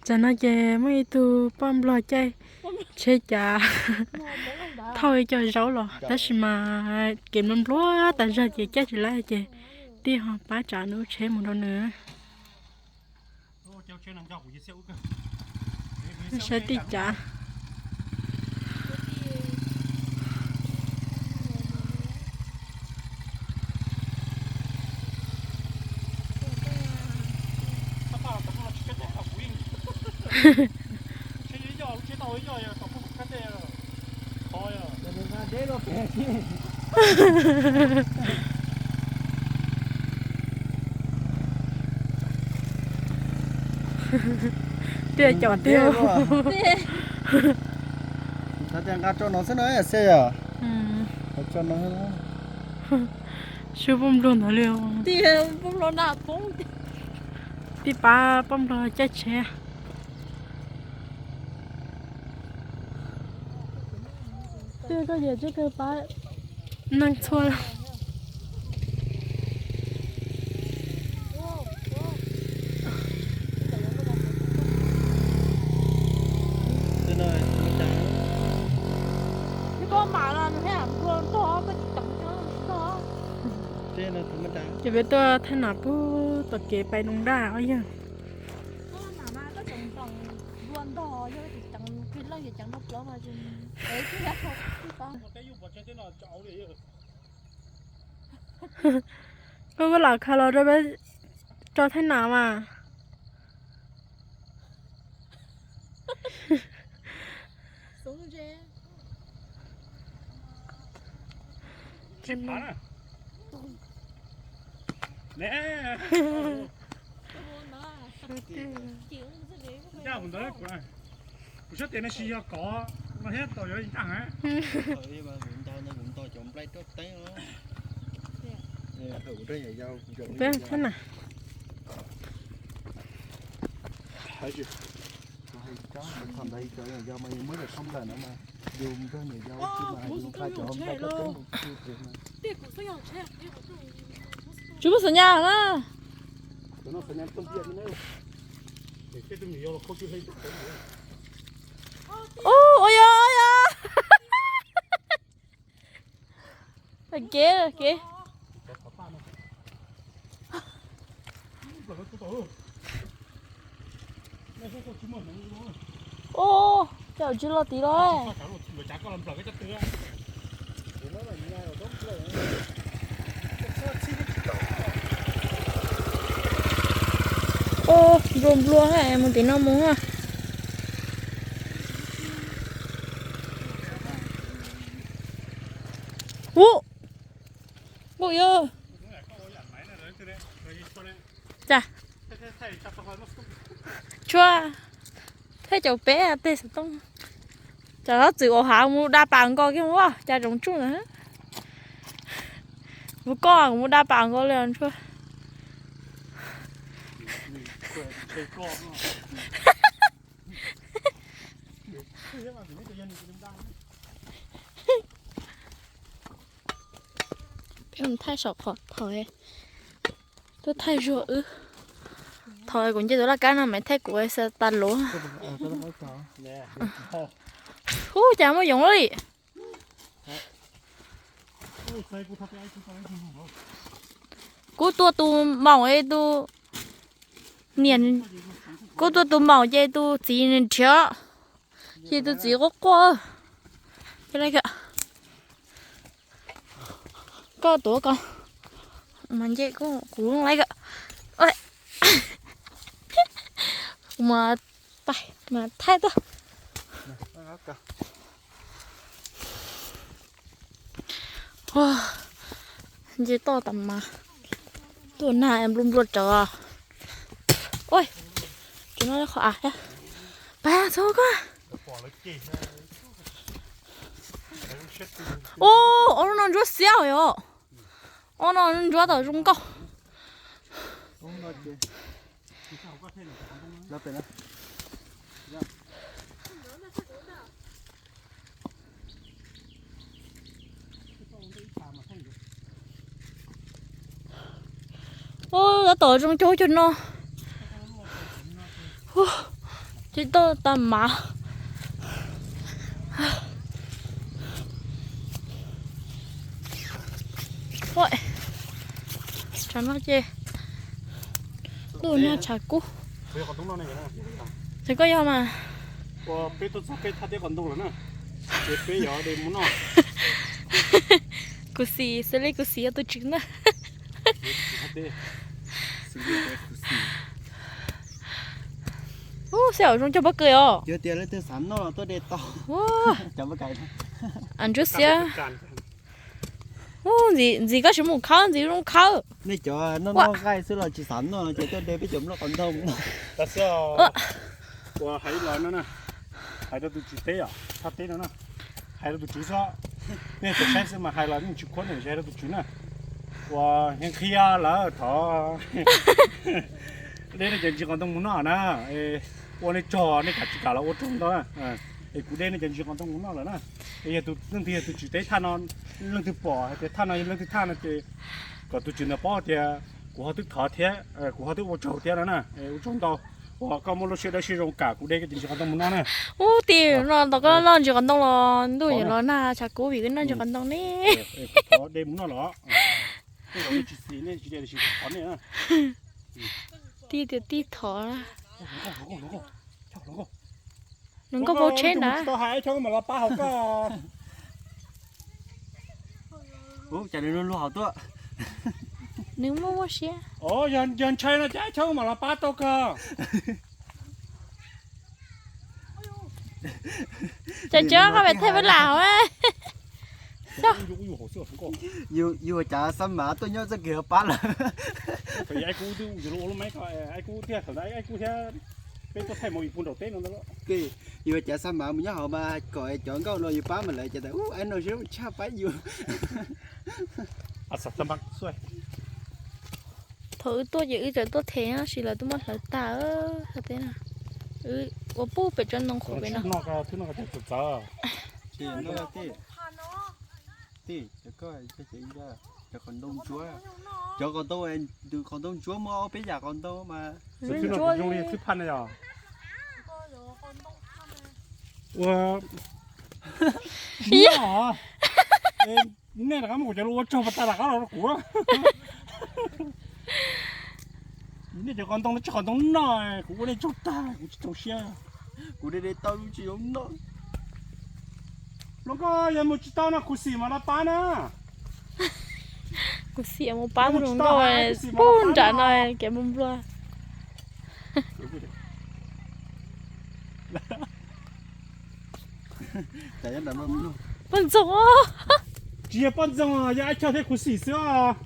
Tam no ces muaj ib tug poj nplog caij tsheb cav thauj ib co zaub los, tab sis mas kev nplua nplua tas zog ces caij tsis laib ces tij ho pab tsav nws lub tsheb mus rau nws. Saib tij cav. Tiaj cov tiag. Nqa tso no xwb no xwb yom. Tso no xwb. Sub poj nplog ntawd li. Tij pab poj nplog caij tsheb. Twb koj yog tsis kawg pab neeg txhua. Ces peb tuaj thaij nam pug tom kev pais Noo Daj os yog. Koj kuj lam khaws los rau peb tso thaij nam mas. Kuv xav tias no tsis yog kov no thiab tau yuav ncaj heev. Peb thaij nam. Tsis muaj xav nyas na. Ua yog, ua yog. Kev, kev. Ub, cas tsis los tid los. Ub, nplua nplua mus tim no mus. Ub, npau yog. Cas tshua thaij caum peb tej xov tooj. Cov txwm ua hav mus da pas nkaus kiag mus, cas tsoov tsuj ntawd. Kuv koj kuv mus da pas nkaus li ntshua. Peb mus thaij saum qhov thaum tuaj thaij zuag wb. Thaum kuv nce tus laj kab no mas thaij kuv xav tas luv. Ub, cas muaj yoov li. Kuv tua tus maum es tus niam, kuv tua tus maum ces tus txiv nws nrhiav, ces tus txiv quaj quaj. Koj tuav ko mas nce kuv lawm. Kuv mas thaij tuaj. Nce toj tas mas tuaj nag nplua nplua rawv. Ua, tsis no qhov av thiab. Pab txhob koj. Ub, ob lub no ntsuab xiab os. Ob no ntsuab tom zoo nkauj. Ub, tab tom zoo caug cag no. Tsis tau tag mas. Tshav no ces ntuj nag tshav kub. Ces koj yog mas. Peb tuaj txog peb thaj teb qos ntoo lawm na, ces peb yuav de mus noj. Kuv xis, xws li kuv xis yog tus tswv ntag. Ub, xav zoo cog pob kws os. Yog tias leej twg xav noj los tuaj de tau. Ntsuab xiab. Ub, ntxiv koj tsis mus khawb, ntxiv zoo khawb. Nej cov noj noj nqaij xwb los tsis xav noj ces tuaj de peb cov nplooj qos ntoo no. Ua hais los no na, hais rau tus tswv teb os, thaj teb no na, hais rau tus tswv xwb. Nej txawm saib xwb mas hais los yeej tsis khuab ne, hais rau tus tswv na. Ua, yeej qhia lawm thov de nej cov ntsis qos ntoo mus noj na. Ua nej tsaug, nej kam tsis kam los ua tsaug ntau na. Es kuv de nej cov ntsis qos ntoo mus noj lawm na. Es yog tus, leej twg yog tus tswv teb thaj no, leej twg pom hais tias thaj no yog leej twg thaj no ces kom tus tswv ntawd paub tias kuv ho twb thov thiab, kuv ho twb ua tsaug thiab no na. Ua tsaug ntau uas koj muaj lub siab dawb siab zoo kam kuv de koj cov ntsis qos ntoo mus noj na. Ub, tij no ntau koj noj ntsis qos ntoo los ntuj yuav los nag tshav kub vim koj noj ntsis qos ntoo ne. Thov de mus noj los. Tij tias tij thov. Nws nkauj paub tsheb ntawd. Tsis tau hais, Ib Choo mam los pab hauv koj. Ub, cas nws luag luag hauv tuaj. Nws muaj muaj siab. Yog ntshai no cas Ib Choo mam los pab tau koj. Cas cov qhov pem thaij peb lam hauv. Yus cas Xab Mas tuaj nyob txoj kev hauv pab lawm. Peb tuaj thaij movie pub nraum teb no ntag. Yus cas Xab Mas mus nyob hauv mas kom cov nkauj no yus pab mas lawv cas tas ub, ab no sib tshaj pab yus. Thaum wb tuaj ces wb tseem tuaj them tab sis lawv twb muab hlawv tag. Wb ua puag pem tsob ntoo qhuav pem no. Tej, cov qos ntoo ntsuab, cov qos ntoo, qos ntoo ntsuab muaj ob peb yam qos ntoo mas. Ua, nej rov qab muab kuv cov lus ua tsaug pas tas rov qab los rau kuv. Nej cov qos ntoo no tsis qos ntoo noj, kuv ua nej tsaug tag, kuv tsis txaus siab. Kuv de de tau tsis zoo noj. Hluas nkauj, yog mus tsis tau no khuv xim mas los pab na. Kuv xim mus pab tus hluas nkauj puag nram no kev nplua nplua. Poj ntxoog. Tsis yog poj ntxoog, yog Ab Choj thiab khuv xim xwb os.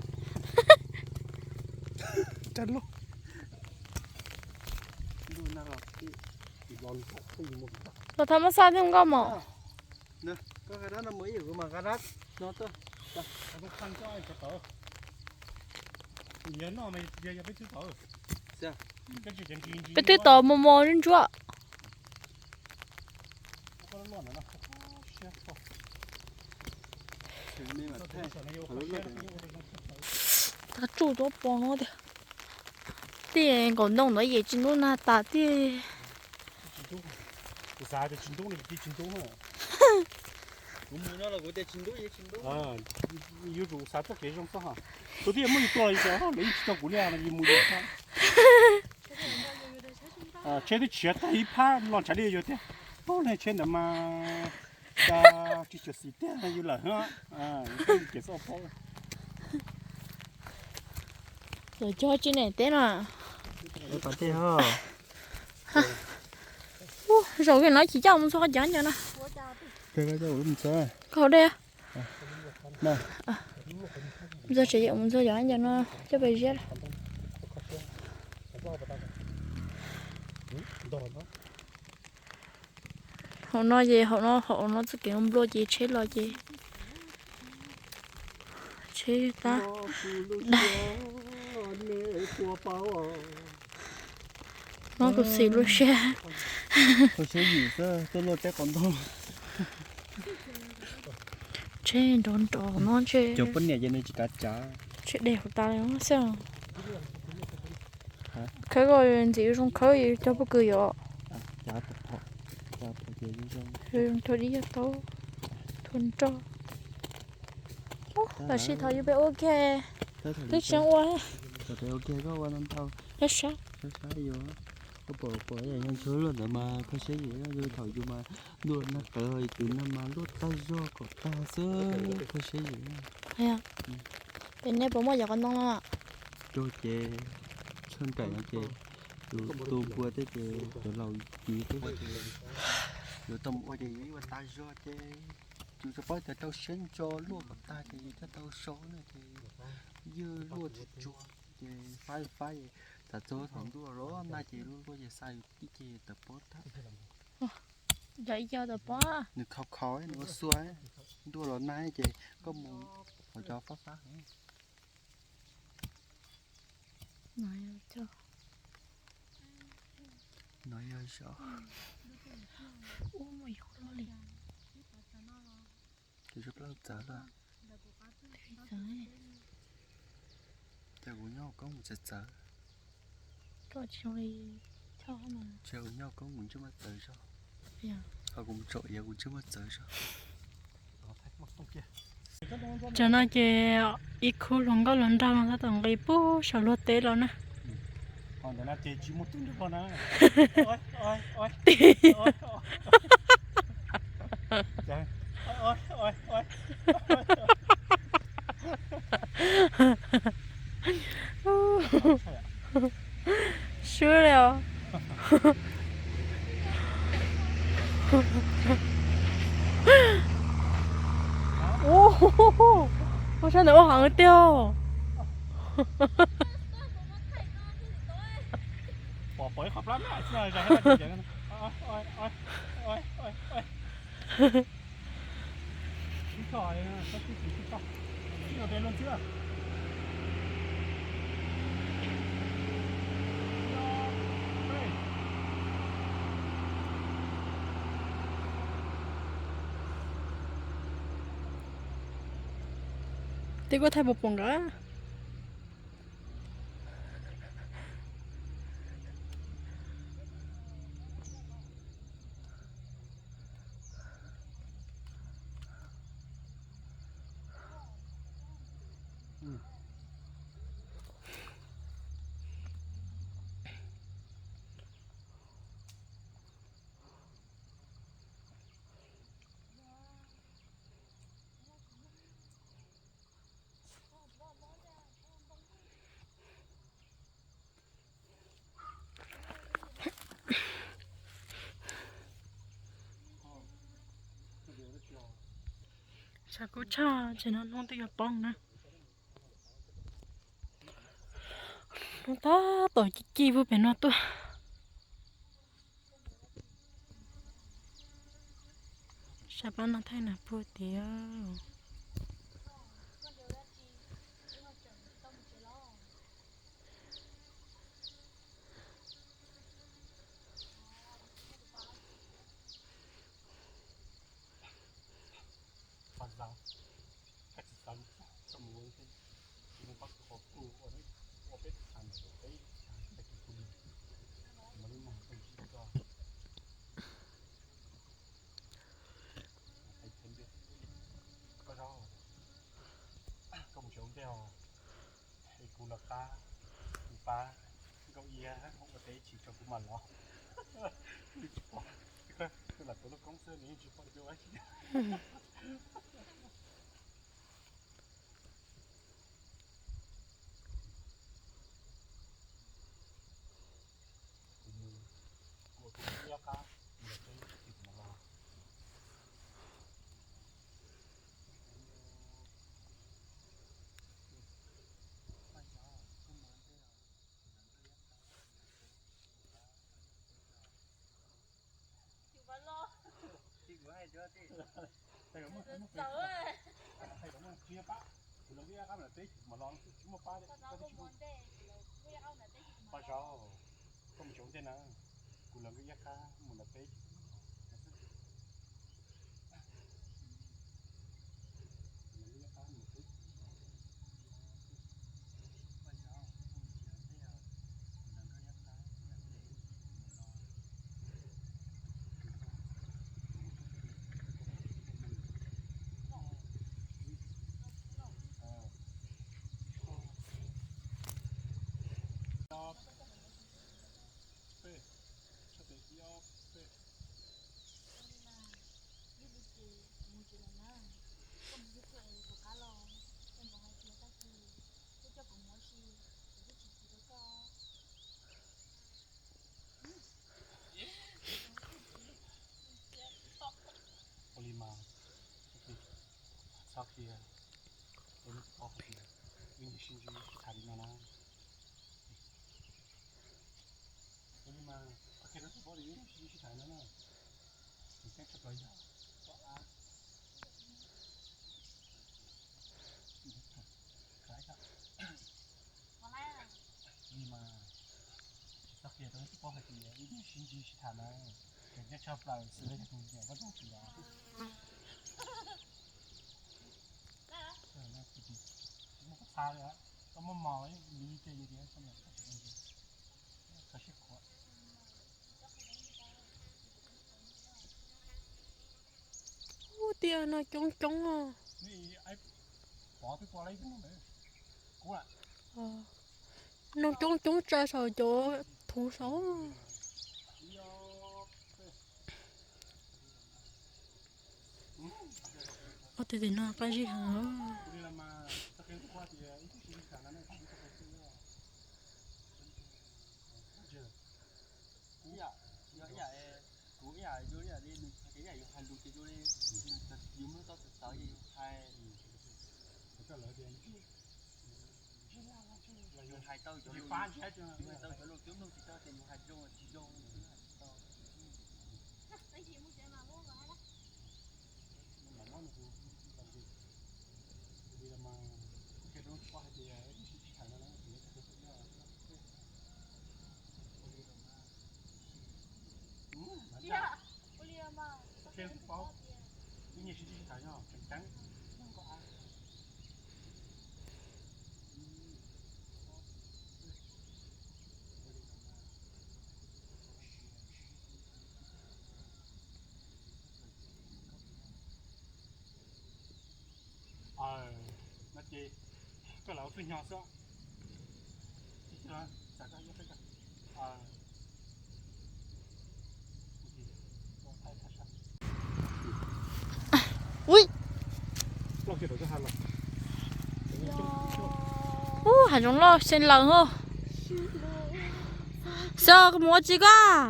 Los thov muab xaj thiab nkauj mom. Peb twb tos mos mos ntsuab. Tav tsuj tuaj pom no tiag. Tej nkaum ntoo ntawd yem tsis ntub nag tas tiag. Yuav tsum xav txoj kev zoo xwb. Tus twg muab yus tua los yus tias lawv yeej tsis tau kuv li, yus mus yus tsheb twb tshiav tag ib phab los ntshav li yus tiag. Pab leej tsheb ntawd mas cas tsis xyuam xim tiag yus lawm. Kev xauj paub. Lawv cog tsis nem teb no. Zaum kawg no chim coj mus txog qhov cov ncov no. Koj de. Mus txog tsev mus txog cov ncov no coj pes ziab. Hauv no ces hauv no, hauv no txoj kev nplua ces tsheb los ces tsheb tab. No kuv xis lub siab. Tuaj luaj teb qos ntoo. Tsheb nrov nrov no tsheb. Cov poj niam ces nws tsis kav tsav. Tsheb dej hauv tas li xwb. Khawb koj ntxim zoo khawb cog pob kws yom. Cav phom, cav phom ces zoo zoo. Rau dib yog tau thua nroj. Tab sis thaum yus pem ua ke twb tsis ua. Thaum pem ua ke koj ua ntau ntau. Sab sab yuav. Koj pom pom yam ntshe luaj ntawd mas koj siab yim, thaum yus mas ntuj nag qawv tus nag mas luaj tag zog kom tag xwb, koj siab yim. Pem nej puas muaj cov qos ntoo no? Rau ces tshaj nraim no ces tus tu npua tej ces cov laus kiv xwb. Yuav tau mus ua ces yus ua tag zog ces yus tsis paub tias rau siab ntso luaj kom tag ces yus thiaj tau so na ces ywj luaj tsis tsuag ces faib faib tas txog thaum ntuj los nag ces luaj luaj ces xa yus ib ce tawm pob tag. Yog ib co tawm pob. Nws khaus khaus nws ua xua, ntuj los nag ces koj mus hauv cov fab fab. No yog zos. Ub, muaj ib qho loj li. Ces tsis plaub txawv lawm. Ces kuv nyob hauv koob kuv txawv txawv. Ces kuv nyob hauv koob kuv ntsej muag txawv zog. Ho kuv mus tsom iav kuv ntsej muag txawv zog. Tsam no ces ib khub hluas nkauj hluas nraug no tab tom nqis puag saum luag teb los na. Swb li os. Ua sab ntawd ua heev tiag. Tej kuj thaij puas pom nkaus. Tshav kub tshaj, tseem no hnub twb yuav poob na. Hnub tab tom ci ci puag pem no tuaj. Sab pab no thaij nas puag tiag. Koj mus xyov ntej os, es kuv lawv qab, kuv pab Nkauj Iab ua teb tsis tso kuv mam los. Tsis pom, koj lam tuav lub koob xwb nws yeej tsis pom dab tsi. Paj Zau, koj mus xyov ntej na, kuv lawv Nkauj Iab qab mus nram teb. Ua li mas, txhob qhia rau nej tub hais tias wb niam sib ntsib sib tham li no na. Ua li mas txhob qhia rau nej tub hais tias wb niam sib ntsib sib tham li no na. Tseeb tshaj plaws yog koj a. Li mas txhob qhia rau nej tub hais tias wb niam sib ntsib sib tham na. Tseeb tshaj plaws xws li yog tus niam koj zoo tsis los. Tsis muaj koj txha li, koj muaj mos li ces yus tias koj niam koj tsis zoo, koj siab khuav. Ub, tiaj no coob coob os. No coob coob tsa saum cov thuv saud. Ua, tej tim no qab zib heev. Kuv ib yam li nws hais tias ib yam yus hais lus ces zoo li yus mloog tau txawv txawv ces yus hais, yus hais tau cov lus, yus hais tau cov lus coob mloog tsis tau ces yus hais zoo tsis zoo, yus hais tsis tau. No ces koj lam ua twj hnyo xwb. Ub, hav zoov loj xeev laws hos. Xyov koj mus ua tsi koj.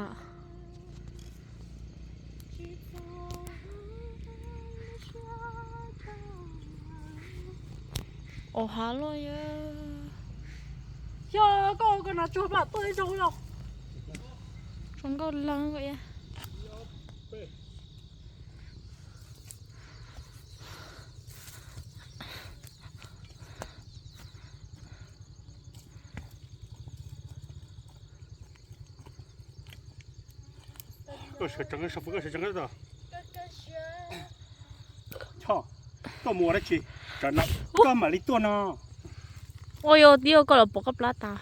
Ua hav loj yog. Xyov koj ua koj nas tsuag plam tuaj ib zaug los. Zoo nkauj leej koj. Koj sawv tsees, koj sawv tsees tod. Choj, koj mus ua dab tsi? Tsam no koj mam li tuaj no. Ua yog tib koj los pom koj plab tas.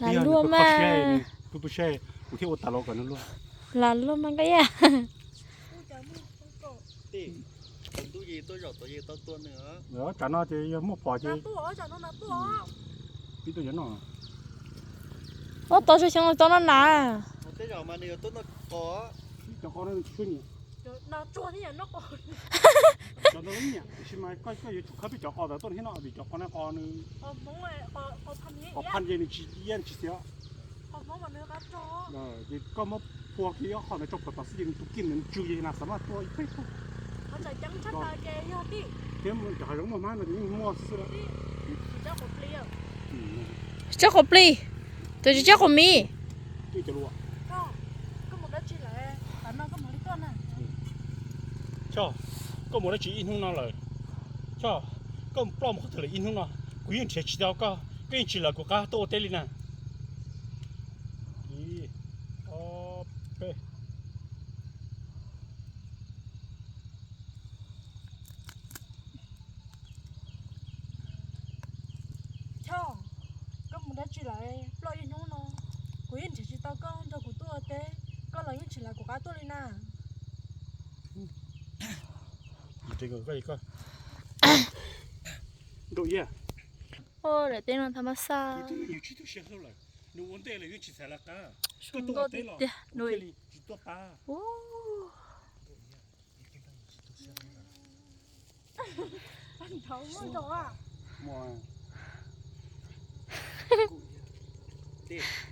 Lam luaj mas. Kuv tu siab, kuv thiaj ua tas los kom nws luaj. Lam luaj mas koj yam. Tsam no ces yog muaj phom ces pib tuaj cov no. Ua tau zoo xyoo tau no na. Cov qos no tsis tshua nyiam. Cov no nyiam, tiam sis mas koj yuav tsum khawb peb cov qos ntawd tuaj thiab no vim cov qos no qos nws, qos phaj ces nws tsis iab tsis xiav. Ces koj muab phua kiag ob qho ntawd rau puag tom xwb ces nws tus kij ntawd nws tsw ces nas xav maj tua ib peb tug. Thiab cov hav zoov muaj hmab no ces yeej muaj xwb xwb. Tsab qhuav plig, tus tsis tsab qhuav mis. Choj, koj mus dab tsi ib hnub no lawm? Choj, koj ploj mus qhov twg lawm ib hnub no? Kuv yeej nrhiav tsis tau koj, koj yeej tsis lawv kuv qab tuaj ua teb li na. Ib, ob, peb. Choj, koj mus dab tsi lawm? Ploj ib hnub no, kuv yeej nrhiav tsis tau koj nrog kuv tuaj ua teb, koj los yeej tsis lawv kuv qab tuaj li na. Koj, Nkauj Iab, daim teb no tha mab xaj. Yus tsis tug siab hlub lawm, nws ua ntej lawm yus tsis xav lawv qab. Koj tuaj ua teb los thiaj li tsis tuaj pab.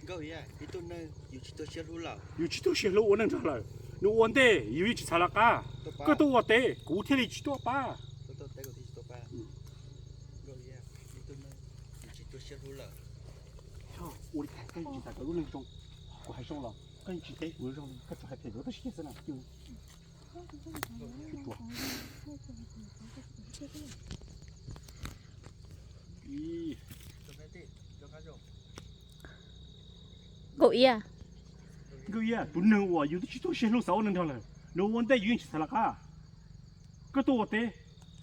Nkauj Iab, ib tug neeg yus tsis tug siab hlub lawm, yus tsis tug siab hlub ua neej nrog lawm, nws ua ntej yus yeej tsis xav lawv qab. Koj tuaj ua teb kuv thiaj li tsis tuaj pab. Ua li cas koj yeej tsis xav kom lub neej zoo, kuv hais zoo los koj yeej tsis teb kuv zoo, koj tsuas hais phem kuv tab sis kiag xwb na. Nkauj Iab, tus neeg uas yus twb tsis tug siab hlub xav ua neej nrog lawm, nws ua ntej yus yeej tsis xav lawv qab. Koj tuaj ua teb,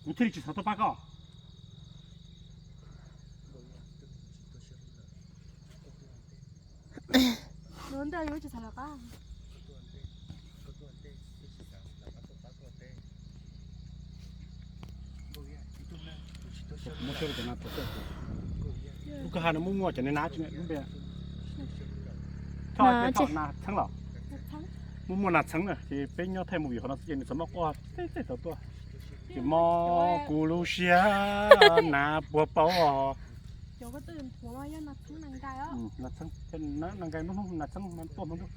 kuv thiaj li tsis xav tuaj pab koj. Nws ua ntej yus tsis xav lawv qab. Lub kwj ha no muaj muaj cov nab txheeb, lub npe thoj nab txheeb los, muaj muaj nab txheeb na ces peb nyob Thaij mus vim qhov no xwb ces nws txawm muab quaj tej tej tau tuaj. Ces mob kuv lub siab, nab puag paub os. Nab txheeb, nab nqaij hnub hnub nab txheeb tuaj hnub ntuj.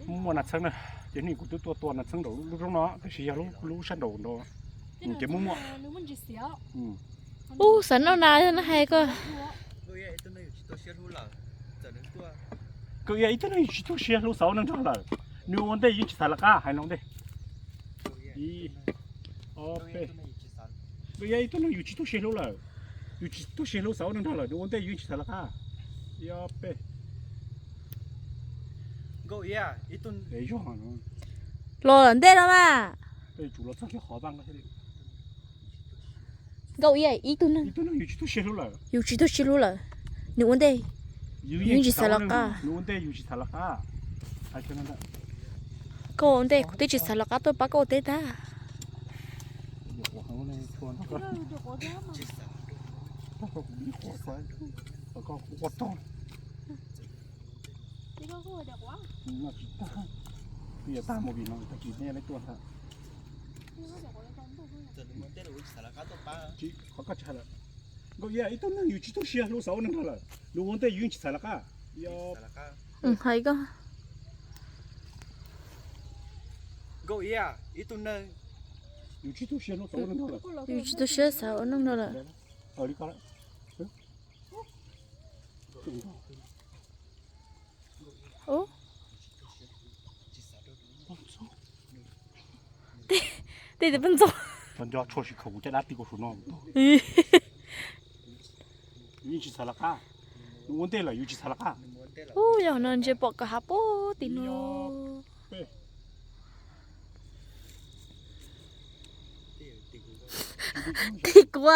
Muaj muaj nab txheeb na, ces hnub kuv twb tuaj tua nab txheeb nraum lub roob no tab sis yog lub sab nraum nraud ces muaj muaj. Ub, xav noj nas nab hais koj. Nkauj Iab, ib tug neeg yus tsis tug siab hlub xav ua neej nrog lawm, nws ua ntej yus tsis xav lawv qab hais no ntej. Nkauj Iab, ib tug neeg yus tsis tug siab hlub lawm, yus tsis tug siab hlub xav ua neej nrog lawm, nws ua ntej yus tsis xav lawv qab. Ib ob peb. Nkauj Iab, ib tug los ntej no mas. Nkauj Iab, ib tug neeg yus tsis tug siab hlub lawm, yus tsis tug siab hlub lawm, nws ua ntej yus yeej tsis xav lawv qab. Nws ua ntej yus tsis xav lawv qab. Koj ua ntej kuv twb tsis xav lawv qab tuaj pab koj ua teb tag. Tsis tag, twb yuav tag mus vim no tsis tag, peb tuaj ntag. Qhov koj tsis hais lawm. Nkauj Iab, ib tug neeg yus tsis tug siab hlub xav ua neej nrog lawm, nws ua ntej yus yeej tsis xav lawv qab. Hais koj. Nkauj Iab, ib tug neeg yus tsis tug siab hlub xav ua neej nrog lawm, yus tsis tug siab xav ua neej nrog lawm. Ub, tej tus peb ntxoog. Cov nco tshuaj sis khaum kuv caj dab ti koj saum no. Yus yeej tsis xav lawv qab. Nws ua ntej lawm yus tsis xav lawv qab. Ub, yog no ntshe pom koj hav pub tim no. Tim kuv.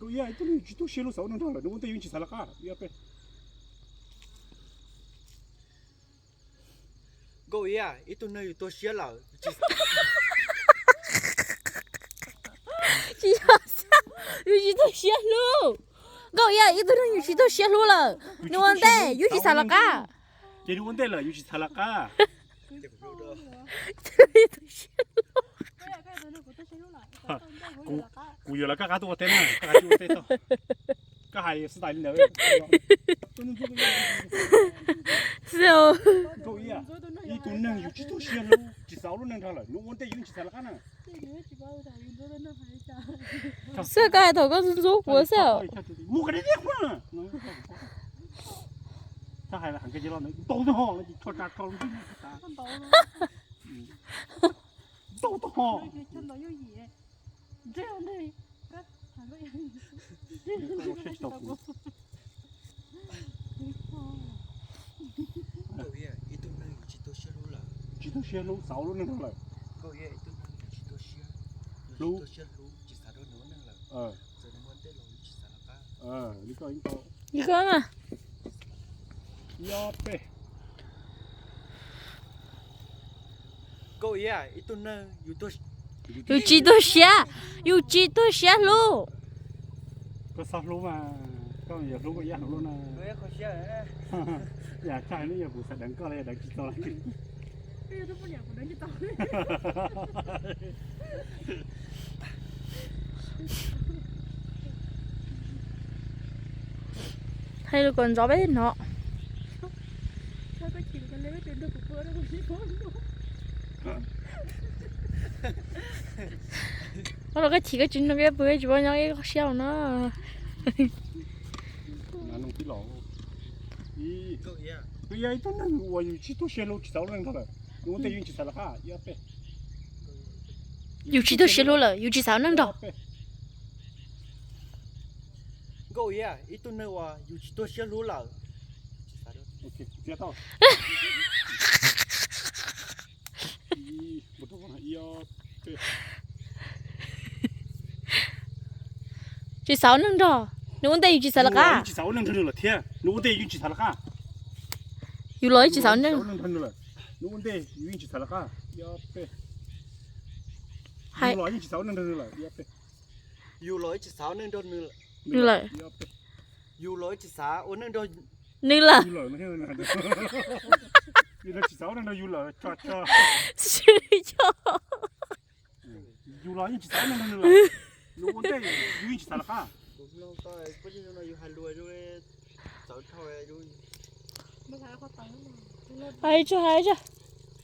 Nkauj Iab, ib tug neeg yus tsis tug siab hlub xav ua neej nrog lawm, nws ua ntej yus yeej tsis xav lawv qab. Nkauj Iab, ib tug neeg yus tuag siab lawm. Tsis yog, yus tsis tug siab hlub. Nkauj Iab, ib tug neeg yus tsis tug siab hlub lawm, nws ua ntej yus tsis xav lawv qab. Ces nws ua ntej lawm yus tsis xav lawv qab. Kuv yuav lawv koj qab tuaj ua teb na, koj qab tuaj ua teb tau. Koj hais xwb tais li ntawd. Ib tug neeg yus tsis tug siab hlub, tsis xav ua lub neej nrog lawm, nws ua ntej yus tsis xav lawv qab na. Xwb koj hais thaum koj ntxub ntxub kuv xwb. Mus kom deb deb qhuav. Txhob hais heev, koj cia li los ntawd ntau tag ho, tso tsa tso ntau tag ho. Tsis tug siab hlub xav ua lub neej nrog lawm. Hlub. Li koj mas. Ib ob peb. Nkauj Iab, ib tug neeg yus tuag, Yus tsis tuag siab, yus tsis tuag siab hlub. Koj txhob hlub mas, koj yuav hlub koj yaj hluas luaj na. Yam tshaj ne yog kuv xav deev koj los yog deev tsis tau lawm. Hais lus kom ntxov peb no. Ua los koj chim koj tsis nrog peb pw tsis paub nyob ib qho siab no. Ib tug neeg uas yus tsis tuag siab hlub tsis xav ua neej nrog lawm, nws ua ntej yus tsis xav lawv qab, ib ob peb. Yus tsis tuag siab hlub lawm yus tsis xav ua neej nrog. Nkauj Iab, ib tug neeg uas yus tsis tuag siab hlub lawm. Tsis xav ua neej nrog, nws ua ntej yus tsis xav lawv qab. Tsis xav ua neej nrog nws lawm thiab, nws ua ntej yus tsis xav lawv qab. Yus los ib tsis xav ua neej nrog nws lawm, nws ua ntej yus yeej tsis xav lawv qab. Yus los yeej tsis xav ua neej nrog nws lawm. Yus los ib tsis xav ua neej nrog nws lawm. Yus los ib tsis xav ua neej nrog nws lawm. Yus los tsis xav ua neej nrog yus lawm. Yus los yeej tsis xav ua neej nrog nws lawm. Nws ua ntej yus yeej tsis xav lawv qab. Hais tso, hais tso.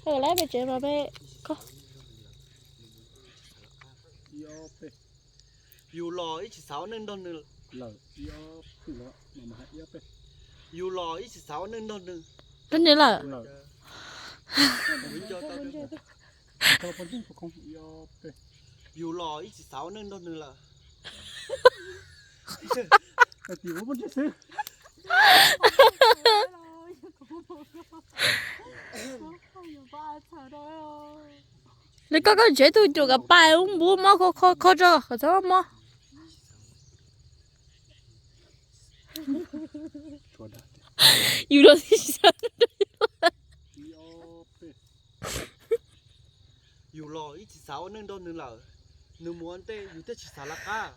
Hais lawm pem tsev mas peb ko. Yus los ib tsis xav ua neej nrog nws lawm. Yus los ib tsis xav ua neej nrog nws. Nrog nws lawm. Yus los ib tsis xav ua neej nrog nws lawm. Li koj koj tsev tug cuam kam pais ub npub mob kho kho kho tso kom txhob mob. Yus los ib tsis xav, yus los ib tsis xav ua neej nrog nws lawm. Nws mus ua ntej yus thiaj tsis xav lawv qab.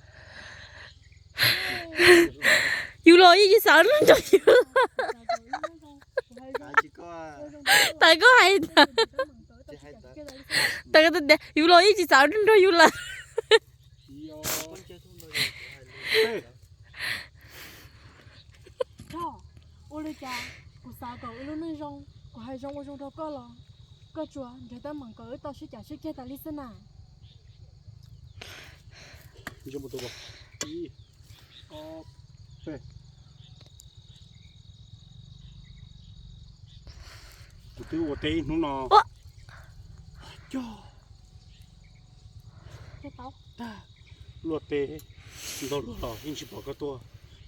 Yus los yeej tsis xav ua neej nrog yus. Tas koj hais tas, yus los yeej tsis xav ua neej nrog yus lawm. Ua li cas kuv xav kom wb lub neej zoo, kuv hais zoo ua zoo rau koj los koj tsuas nrhiav teeb meem kom wb tau sib cav sib ceg tas li xwb na. Kuv twb ua teb ib hnub no, luaj teb ntau luaj los yeej tsis pom koj tuaj.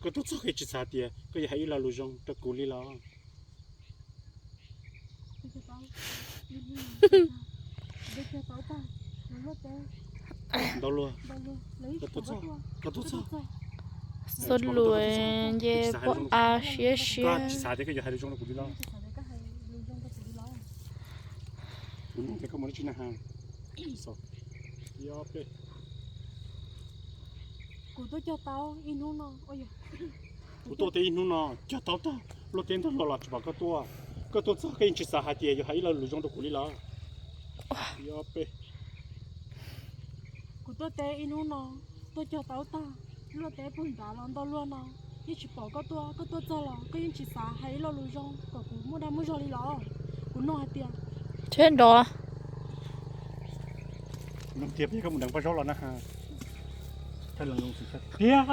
Koj tuaj txog koj tsis xav tias koj yuav hais ib lo lus zoo rau kuv li los? Ntau luaj, koj tuaj txog, koj tuaj txog. Xub lus nce pob av siab siab. Koj tsis xav tias koj yuav hais lus zoo rau kuv li los? Kuv nug tias koj mus dab tsi na has. Kuv tuaj cog taub ib hnub no. Kuv tuaj teb ib hnub no cog taub tag, luaj teb ntau luaj los tsis pom koj tuaj. Koj tuaj txog koj yeej tsis xav hais tias yuav hais ib lo lus zoo rau kuv li los? Kuv tuaj teb ib hnub no, tuaj cog taub tag, luaj teb puag nrad los ntau luaj no, yeej tsis pom koj tuaj. Koj tuaj txog los koj yeej tsis xav hais ib lo lus zoo kom kuv muaj dag muaj zog li los? Kuv nug hais tias, thiab nrov, tias peb koj mus deev paj zaub los na. Tiag,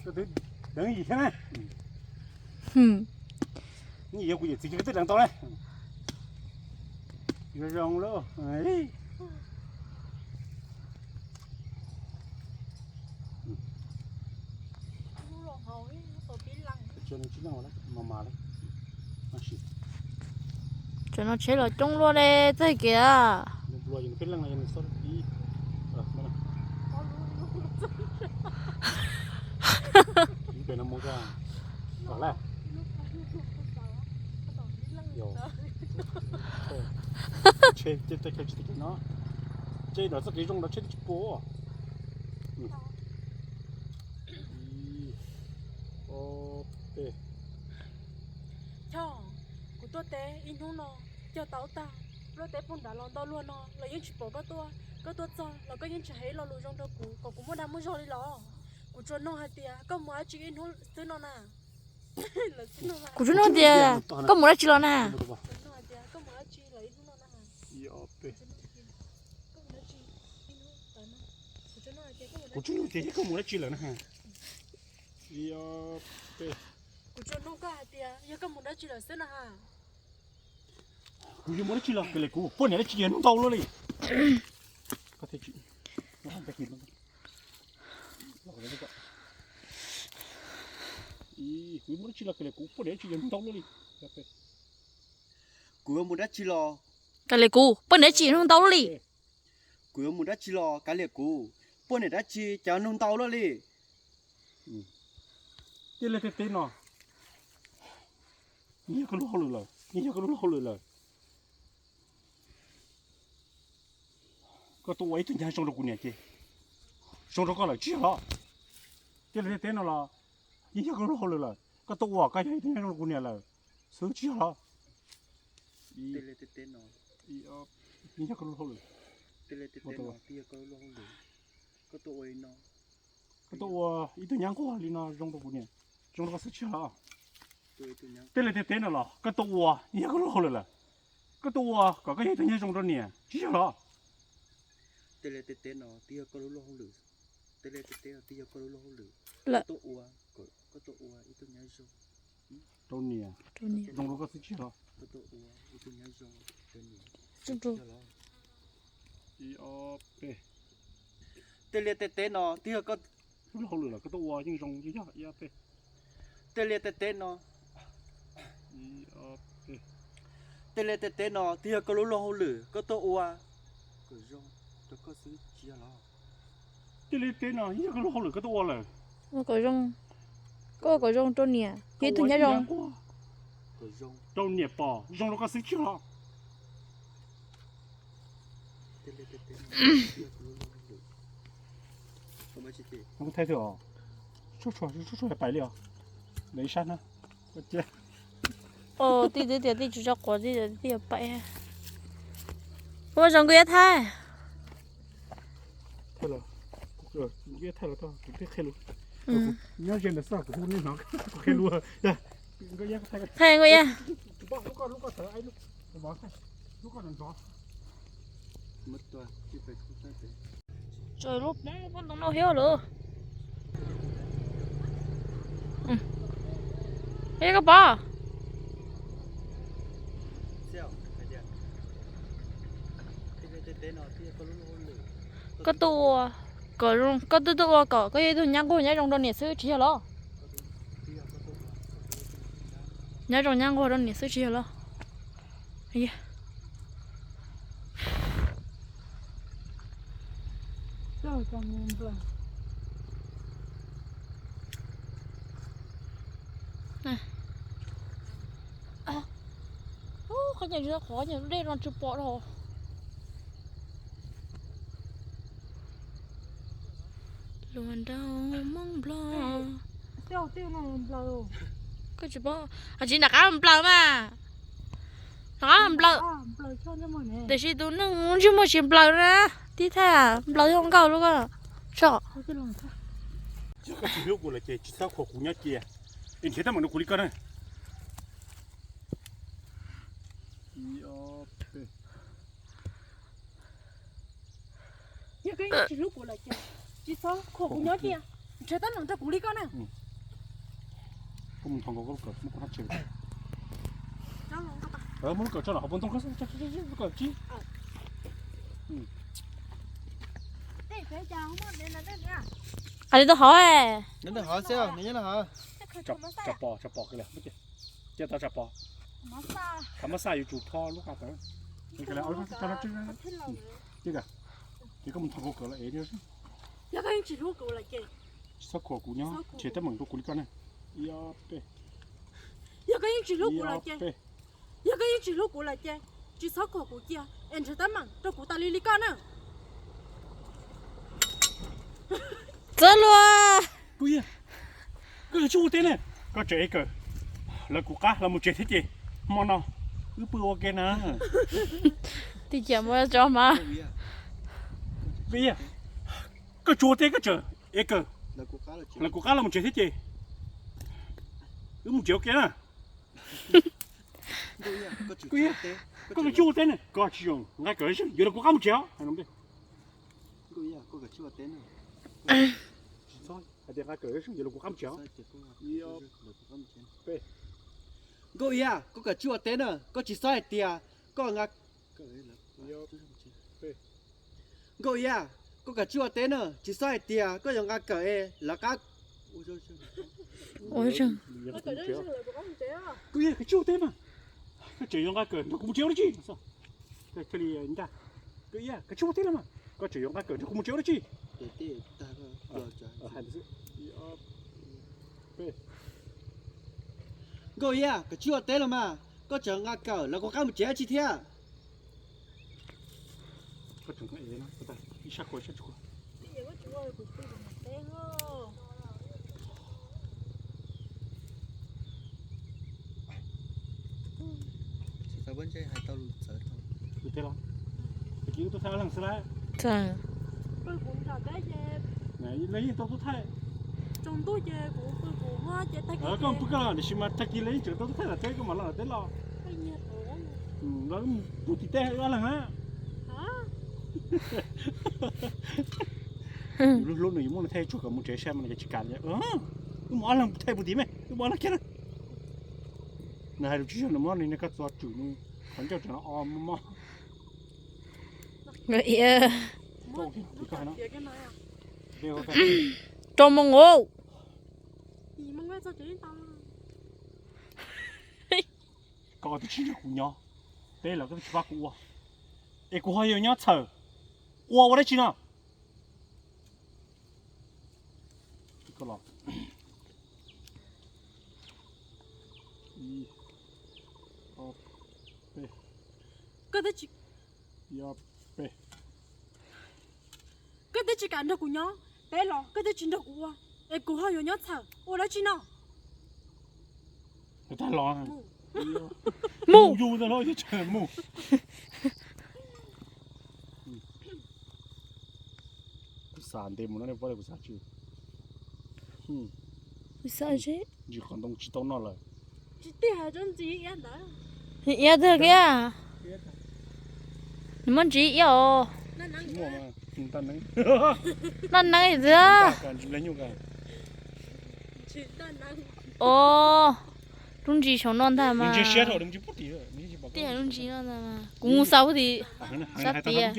koj twb deev yim thiab na. Yim yog kuv yawm txiv ces koj twb deev tau na. Zoo zoo lauj. Cov no tsheb los coob luaj li txoj kev. peg, ces tej khaws tsis tau no, ces nram txoj kev zoo nrad tsheb twb tsis pom. Ib, ob, peb. Choj, kuv tuaj teb ib hnub no cog tau tag, luaj teb puag nrad los ntau luaj no los yeej tsis pom koj tuaj. Koj tuaj txog los koj yeej tsis hais ib lo lus zoo rau kuv kom kuv muaj dag muaj zog li los? Kuv tsuas nug hais tias koj mus dab tsi ib hnub xwb no na. Kuv tsuas nug tias koj mus dab tsi los na. Kuv tsuas nug tias koj mus dab tsi lawm na. Kuv tsuas nug koj hais tias yog koj mus dab tsi lawm xwb na. Kuv yuav mus dab tsi los kawg li, kuv poj niam dab tsi yog hnub ntau luaj li. Kuv yuav mus dab tsi los kawg li, kuv poj niam dab tsi yog hnub ntau luaj li. Kuv yuav mus dab tsi los kawg li, kuv poj niam dab tsi yog hnub ntau luaj li. Kuv yuav mus dab tsi los kav liam kuv, poj niam dab tsi cas nug ntau luaj li. Tij laug tej teb no, yeej yog koj lub hauj lwm lawm, yeej yog koj lub hauj lwm lawm. Koj tuaj ua ib tug nyab zoo rau kuv niam ces zoo rau koj lawm tsis yog los? Tij laug tej teb no los yeej yog koj lub hauj lwm lawm, koj tuaj ua koj yog ib tug nyab zoo rau kuv niam lawm xwb tsis yog los? Yeej yog koj lub hauj lwm. Koj tuaj ua ib tug nyab nquag li no zoo rau kuv niam, zoo rau koj xwb tsis yog los? Tij laug tej teb no los koj tuaj ua yeej yog koj lub hauj lwm lawm, koj tuaj ua kom koj yog ib tug nyab zoo rau niam tsis yog los? Tij laug tej teb no twb yog koj lub hauj lwm, tij laug tej teb no twb yog koj lub hauj lwm, koj tuaj ua, koj tuaj ua ib tug nyab zoo rau niam, zoo rau koj xwb tsis yog los? Ib ob peb. Tej liaj tej teb no twb yog koj lub hauj lwm lawm, koj tuaj ua yeej zoo yeej yog ib ob peb. Tej liaj tej teb no, tej liaj tej teb no twb yog koj lub hauj lwm, koj tuaj ua kom zoo rau koj xwb tsis yog los? Tej liaj tej teb no yeej yog koj lub hauj lwm, koj tuaj ua lawm. Ua kom zoo, koj ua kom zoo rau niam, yog ib tug nyab zoo. Rau niam pom zoo rau koj xwb tsis yog los? Thaij os, tshuaj tshuaj pais li os. Ntawm ib sab na. Tij twb tias tij tsis tso quav, tij tias tij yuav pais. Ua zoo kuv yuav thaij. Thaij los tau, kuv twb qhia lus. Nyob ze ntawm xwb kuv hu nej hnov kuv qhia lus. Thaij Nkauj Iab. Tsuas lub poob poob ntoo no thiab lawm. Ej, koj pom, koj tuaj ua kom zoo, koj tuaj tuaj ua kom koj yog ib tug nyab nquag nyab zoo rau niam xwb tsis yog los? Nyab zoo nyab nquag rau niam xwb tsis yog los? Qhov nyiam qhov nyiam dej no tsis pom rau. Luag nraug Hmoob Nplog. Koj tsis paub, tsis nram qab nplawm mas. Nram qab nplawm. Tiam sis tus neeg ntsej muag tsis nplawm na, tib thaj nplawm zoo nkauj lub ko. Tso. Yog koj tsis hlub kuv lawm ces tsis txhob khuam kuv nyob cia, es nrhiav teeb meem rau kuv li koj na. Yog koj yeej tsis hlub kuv lawm ces tsis txhob khuam kuv nyob cia, nrhiav teeb meem rau kuv li koj na. Koj mus thov nkaus koj lub kawm, muab kuv hab tseg. Muab lub kawm tso los hauv paus ntoo, lub kawm tsib. Qab li tau hov. Tsam pom, tsam pom kiag li, cia tau tsam pom. Khav mab xaj yuav tsum tho lub qab tawv. Ces koj mus thov nkaus kawm los es. Yog koj yeej tsis hlub kuv lawm ces tsis txhob khuam kuv nyob, nrhiav teeb meem rau kuv li koj ne. Ib ob peb. Yog koj yeej tsis hlub kuv lawm ces, yog koj yeej tsis hlub kuv lawm ces Tsis txhob khom kuv cia es nrhiav teeb meem rau kuv tas li li koj na. Txawj luag. Koj yog tsis ua teb ne, koj tseem ev kawm lawv kuv qab los mus tsev thiab ces hmo no wb pw ua ke na. Tij cia muab tso mas. Koj tsis ua teb koj tseem ev kawm lawv kuv qab los mus tsev thiab ces wb mus tsev ua ke na. Koj tsis ua teb ne, koj tsis zoo nqa kawm yuav los kuv qab mus tsev os. Hais tias nqa kawm yuav los kuv qab mus tsev os. Nkauj Iab, koj kawm tsis ua teb na, koj tsis xav hais tias koj nqa Nkauj Iab, koj kawm tsis ua teb na, tsis xav hais tias koj yuav nqa kawm es lawv qab. Ua zoo. Koj tseem yuav nqa kawm nrog kuv mus tsev ua dab tsi? Koj tsis ua teb los mas, koj tseem yuav nqa kawm nrog kuv mus tsev ua dab tsi? Nkauj Iab, koj tsis ua teb los mas, koj tseem nqa kawm lawv kuv qab mus tsev dab tsi thiab? Txawm. Lawv yeej tau tub thaij. Koj mus pw koj los tiam sis mas tag kis lawv yeej tseem tau tub thaij tom teb, koj mam los tom teb los. Los wb mus pw tim teb wb ob leeg na. Hlub hlub nws yuav muab nws thaij tsuag kom mus tsev saib mas nws tsis kam li. Wb mus ob leeg thaij puag tim me, wb mus ob leeg kiag na. Nws hais lus tsis zoo nws muab nws niag koj txo tswm nws qhov ncauj tseem o mob mob. Rau moo os. Koj twb tsis nrog kuv nyob, teb los koj twb tsis pab kuv ua, es kuv ho yuav nyob txhawm ua ua dab tsi no? Koj twb tsis, koj twb tsis kam nrog kuv nyob, teb los koj twb tsis nrog kuv ua, es kuv ho yuav nyob txhawm ua dab tsi no? Mus. Mus. Kuv xav ntev mus no nej paub kuv xav tsis. Kuv xav tsis. Ntsis qhov ntoo tsis tau noj lawm. Tsis tiag, tsob ntsis iab ntawd. Iab tiag kiag. Nws muaj ntsis iab os. Noj neeb tiag. Os, lub ntsis saum no ntag mas. Tiag, lub ntsis no ntag mas kuv mus xav puag tim sab tid.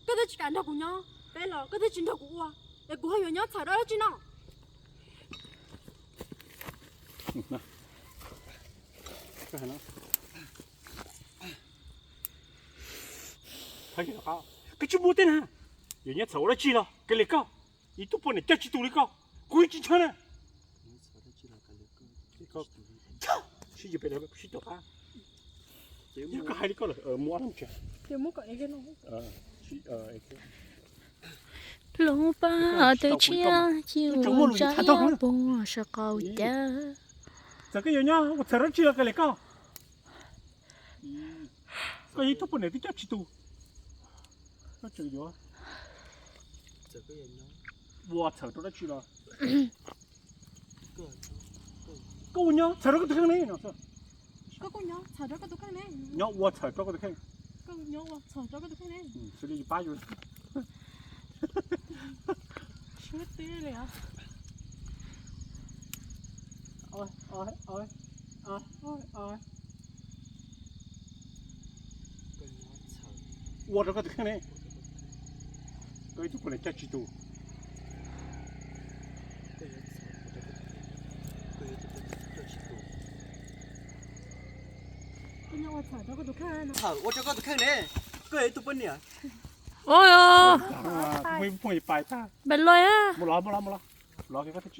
Koj twb tsis kam nrog kuv nyob, peb los koj twb tsis nrog kuv ua, es kuv ho yuav nyob txhawm rau dab tsi no? Koj tsis mus teb na, yuav nyob txhawm ua dab tsi los kawg li koj, ib tug poj niam coj tsis tus li koj, kuv yeej tsis ntshaw na. Sib cog pem sib cog qab. Yog koj hais li koj lawm, mus ob leeg tsev. Lub paj tawm tshiab ci ua ntsa iab puag saum qaum cas. Txawm koj yuav nyob ua txhawm dab tsi los kawg li koj, koj yog ib tug poj niam twb coj tsis tus, koj tseem yuav ua txhawm rau dab tsi los? Koj ua nyob txhawm rau koj tus kheej ne. Koj kuj nyob txhawm rau koj tus kheej ne. Nyob ua txhawm rau koj tus kheej. Koj nyob ua txhawm rau koj tus kheej ne. Xws li yus pab yus. Siab tib li os. Ua rau koj tus kheej ne. Koj ib tug poj niam coj tsis tus. Koj nyob ua txhawm rau koj tus kheej ne. Koj yog ib tug poj niam. Mus los, mus los, mus los. Los koj tus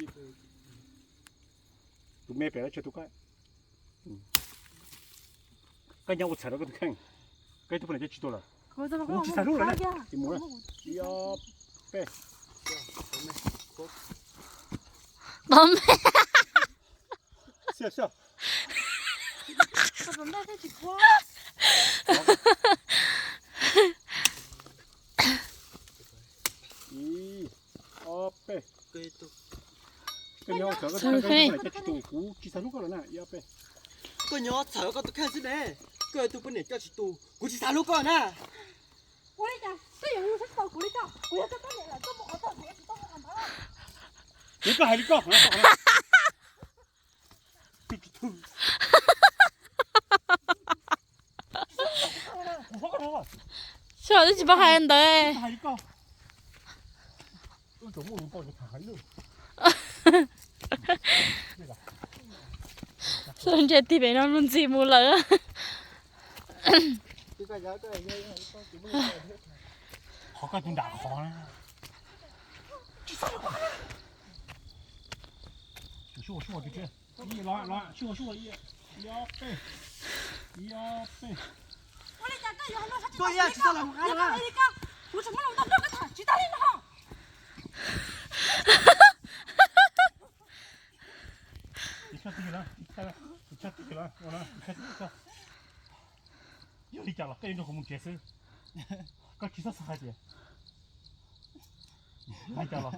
me pem los tseg tus koj. Koj nyob ua txhawm rau koj tus kheej, koj tus poj niam coj tsis tuaj lawm. Kuv tsis txav hlub lawm na, ces mus lawm. Ib ob peb. Tau me. Ib ob peb. Koj nyob txhawm koj tus kheej, kuv tsis xav hlub koj lawm na. Ib ob peb. Koj nyob txhawm koj tus kheej xwb ne, koj tus poj niam coj tsis tuaj, kuv tsis xav hlub koj na. Ua li cas koj yuav mus sab tau kuv li koj? Kuv yog koj poj niam lawm, koj mus qhov twg kuv yuav tsis tau mus qhov ntawd. Kuv koj hais li koj. Xyov twb tsis paub hais ntawd. Xyov ntshe tig pem no lub ntxi mus lawm. Qhov koj tus nram qhov na. Sub sub sub ib, los los sub sub ib, ib ob peb, ib ob peb. Koj ib tsis txhob los mus qab na. Tsis tag li no. Yog li cas los koj yuav nrog kuv mus tsev xwb. Koj tsis txhob xav hais tias li cas los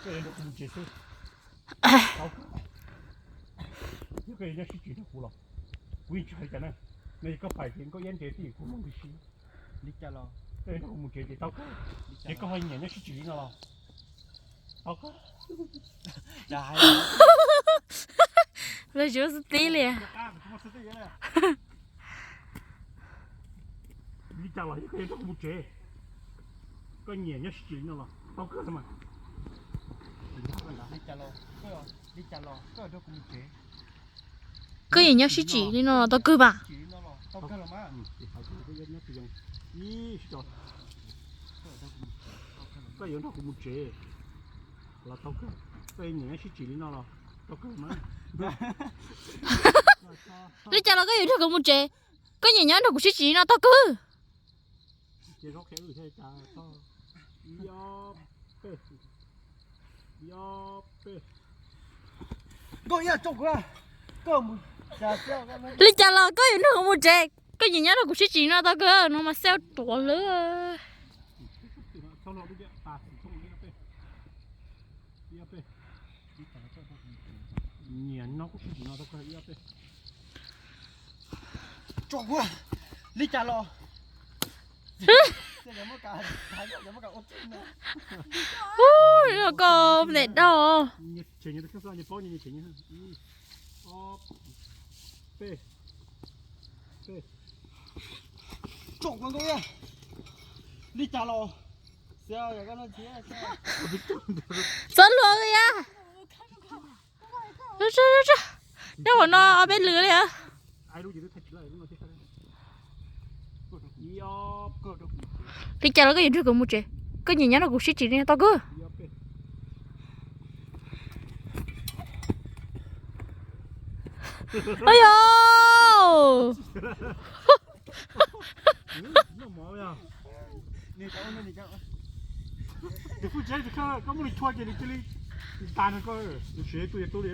koj yuav nrog kuv mus tsev xwb. Tau kawg. Yog koj yuav nyob sib tsis nrog kuv los kuv yeej tsis hais li cas na. No yog koj pais ces koj iab ntes twj ywm kuv mloog tib si. Li cas los koj yuav nrog kuv mus tsev ces tau kawg. Ces koj ho nyiam nyob sib tsis li no los tau kawg. Lawv tsis muaj xwb tib li. Li cas los yog koj yuav nrog kuv mus tsev, koj nyiam nyob sib tsis li no los tau kawg mas. Li cas los koj nrog kuv mus tsev, koj nyiam nyob sib tsis li no los tau kawg mas. Koj yuav nrog kuv mus tsev los tau kawg, koj nyiam nyob sib tsis li no los tau kawg mas. Li cas los koj yuav nrog kuv mus tsev, koj nyiam nyob nrog kuv sib tsis li no tau kawg. Li cas los koj yuav nrog kuv mus tsev, koj nyiam nyob nrog kuv sib tsis li no tau kawg, no mas xav ruam lawm. Nyiam nyob kuv sib tsis no tau kawg ib ob peb. Tso kuv, li cas los. Ub, koj niam dau. Tso kuv, li cas los. Txhob luag li as. Nyob qhov no ob peb lwm li as. Li cas los koj yuav nrog kuv mus tsev, koj nyiam nyob nrog kuv sib tsis li no tau kawg. Yog. Tus phooj ywg, koj muaj li chua ces nws cia li tas nws, koj siv tu yog tu li.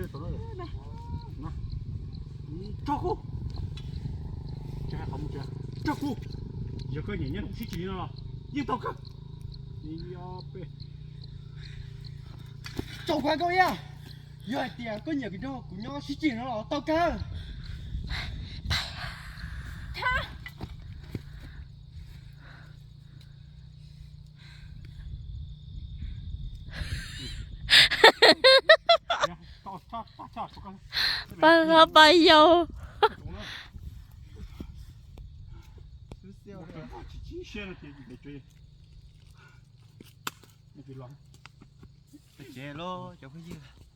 Tso kuv, tso kuv, yog koj nyiam nyob kuv sib tsis li no los yeej tau kawg. Tso kuv, koj ib, yog hais tias koj nyiam kuv nrog kuv nyob sib tsis no los tau kawg. Pab hlob pab yau.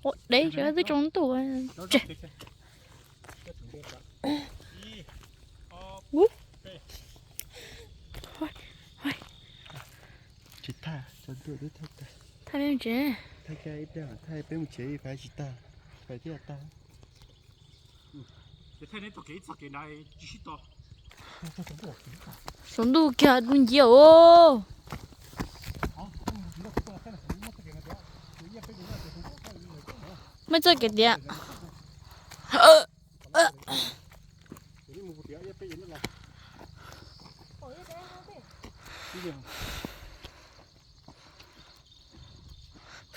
Ua deb, twb tsoo ntuj. Tsis tag, tsoo ntuj twb tag. Thaij peb mus tsev. Thaij peb mus tsev, fais tsis tag, fais thiaj tag. Saum ntuj kiag dub nciab os. Muaj txoj kev tiag.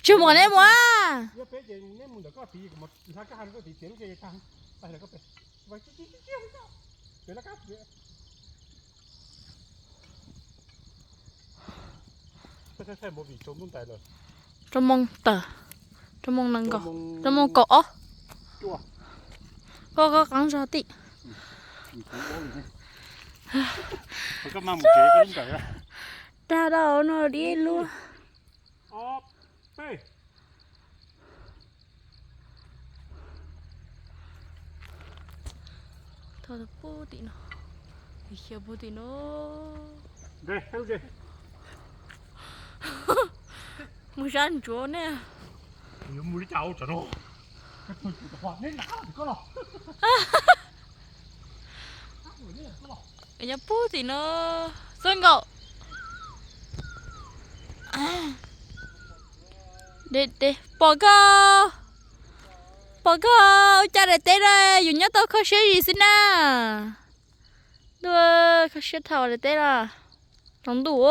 Tsis mus nej mus. Rau moo tawm, rau moo nees nkaum, rau moo kaum ob. Koj koj qeeb zog tim. Dag dau no dib lub. Tho puag tim no, xyaw puag tim no. Mus sab ntsuav ne. Nyob puag tim no, xab nkaum. Pom koj, pom koj ua cas daim teb no yus nyob tau kho siab zim xwb na. Ntuj, kho siab thaum daim teb no. Tsaus ntuj,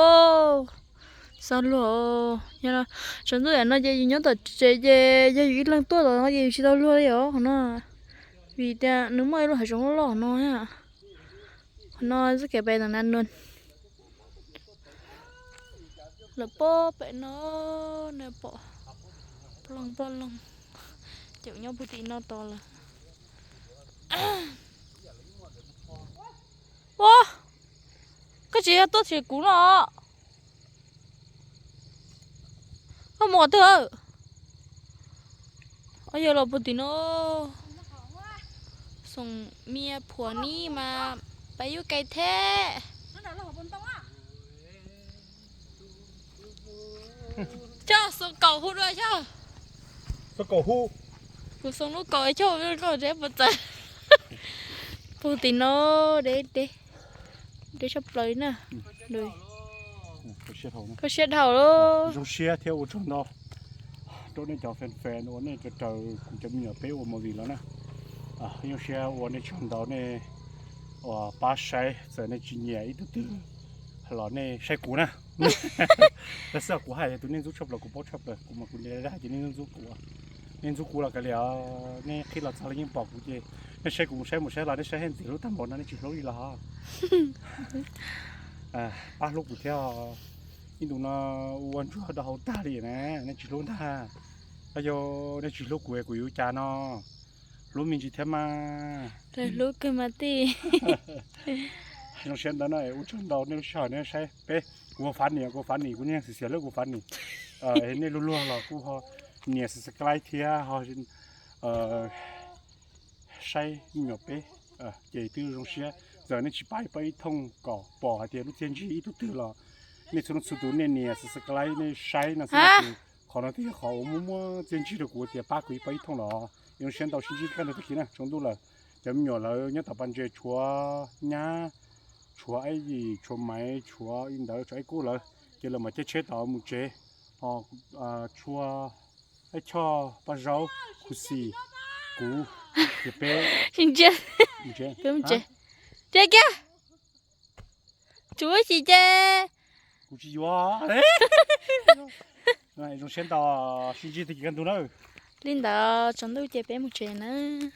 tsaus ntuj yam no ces yus nyob tom tsev ces yog yus ib leeg tuaj tom no ces yus tsis tau luag li os qhov no. Vim tias nws muaj ib lub hav zoov loj loj no. Qhov no txoj kev pem tom na nua. Lawv pob pem no, nws pom ploog ploog, ces nyob puag tim no tos lawm. Ua, koj tsis yog tuaj tsis kuv no. Koj mus qhov twg? Yog los puag tim no. Xoom mia phuam ni mas pab yub kais thiab. Coj xoom kaum hu dua coj. Kuv xoom lub kaum coj koj deb puas txawv. Puag tim no deb deb, deb tshaj plaws na. Koj siab dhau lawm. Zoo siab thiab ua tsaug ntau rau nej cov fan fan uas nej raws raws kuv cov me nyuam peb ua movie los na. Zoo siab ua nej tsaug ntau nej uas pab saib, txawm nej tsis nyiam ib tug twg los nej saib kuv na. Tab sis kuv hais tus nej ntxub tshaj plaws kuv paub tshaj plaws, kuv mas kuv nyiam dag ces nej ntxub kuv. Nej ntxub kuv los kav liam, nej qhib los txog los yeej pom kuv ces nej saib kuv mus saib mus saib los nej saib haj ntxiv hlub tag npaum no nej tsis hlub li los ho. Pab hlub kuv thiab. Ib ntus no ua ntsuag do hauv tag li na, nej tsis hlub ntag. Yog nej tsis hlub kuv kuv yuav cas no. Hlub me ntsis thiab mas. Hlub kawg mas tij. Zoo siab ntau no ua tsaug ntau nej lub sij hawm nej saib peb. Kuv ho fav nim, kuv fav nim, kuv yeej xiv xiav lub kuv fav nim. Nej luag luag los kuj ho nias subscribe thiab ho saib me nyuam peb, ces twb zoo siab. Txawm nej tsis pab pab ib thooj kom pom hais tias lub txiaj ntsig ib tug twg los nej txhua leej txhua tus nej nias subscribe nej saib no xwb. Qhov no twb yog qhov uas muaj muaj txiaj ntsig rau kuv tias pab kuv ib pab ib thooj los. Zoo siab ntau sib ntsib kaj ntug tag kis na, tsaus ntuj lawm. Cov me nyuam lawv nyob tom pas ntses tshuav nyab, tshuav Aib Yim, tshuav Maiv, tshuav li ntawd tshuav Aib Kub lawv, ces lawv mam caij tsheb tod mus tsev. Tshuav Aib Choj, Paj Zaub, Khuv Xim, kuv, ces peb. Peb mus tsev. Tiag kiag. Tsuav xim ces kuv tsis yuav. Zoo siab ntau, sib ntsib tag kis kaj ntug na. Li ntawd tsaus ntuj ces peb mus tsev nawb.